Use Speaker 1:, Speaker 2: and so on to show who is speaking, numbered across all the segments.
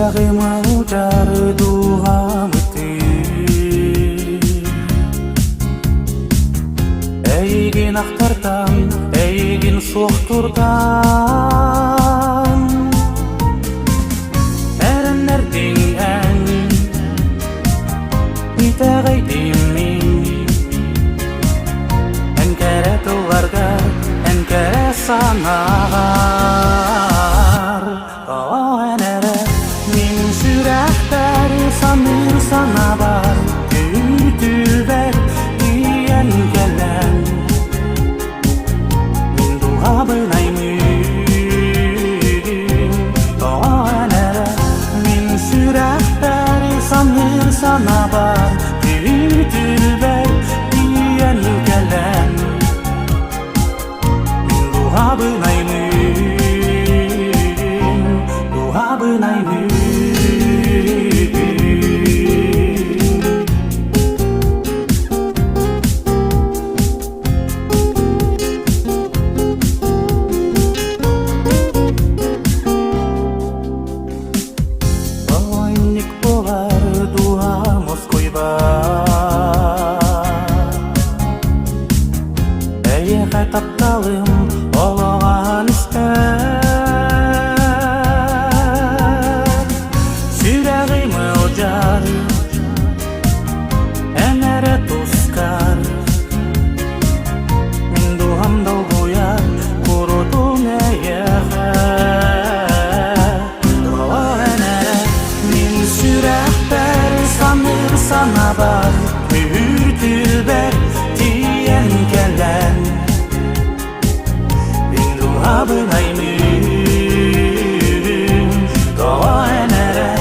Speaker 1: Сүрэҕим алдьар дууһам ытыыр, Эйигин ахтартан, эйигин суохтуртан Эрэннэрдиҥ эн, итэҕэйдим мин. Эн кэрэ тылларгар, эн кэрэ санааҕар Тоҕо эн эрэ мин сүрэхпэр саныыр санаабар Күүтүүбэр тиийэн кэлэн Мин дууһабын аймыыр. Тоҕо эн эрэ мин сүрэхпэр саныыр санаабар Күүтүүбэр тиийэн кэлэн Мин дууһабын аймыыр, дууһабын аймыыр. Оонньук буолар дууһам уоскуйбат, Эйиэхэ тапталым олоҕун истэр. Сүрэҕим ыалдьар, эн эрэ тускар. Мин дууһам долгуйар курутун эйиэхэ. Тоҕо эн эрэ мин сүрэхпэр саныыр санаабар Күүтүбэр тиийэн кэлэн Мин дууһабын аймыыр. Тоҕо эн эрэ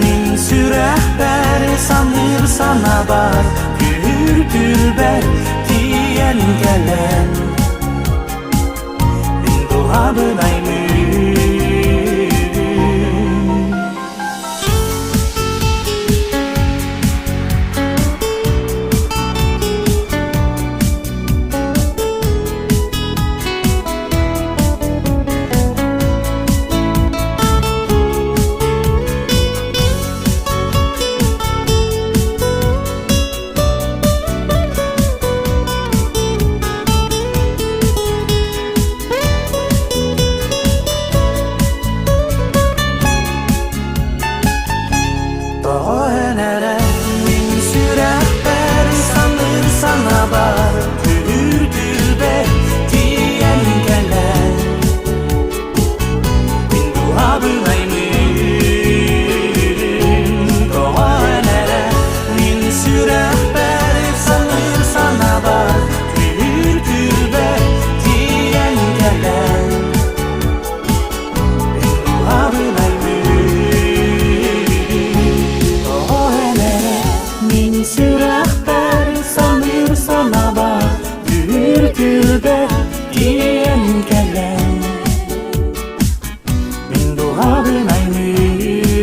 Speaker 1: мин сүрэхпэр саныыр санаабар Күүтүбэр тиийэн кэлэн Мин дууһабын аймыыр. Тоҕо эн эрэ мин сүрэхпэр саныыр санаабар Күүтүбэр тиийэн кэлэн Мин дууһабын аймыыр. Тоҕо эн эрэ мин сүрэхпэр саныыр санаабар Күүтүбэр тиийэн кэлэн Мин сүрэхпэр саныыр санаабар Түүр-түүрбэр тиийэн кэлэн Мин дууһабын аймыыр.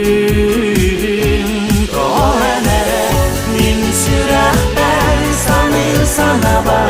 Speaker 1: Тоҕо эн эрэ мин сүрэхпэр саныыр санаабар.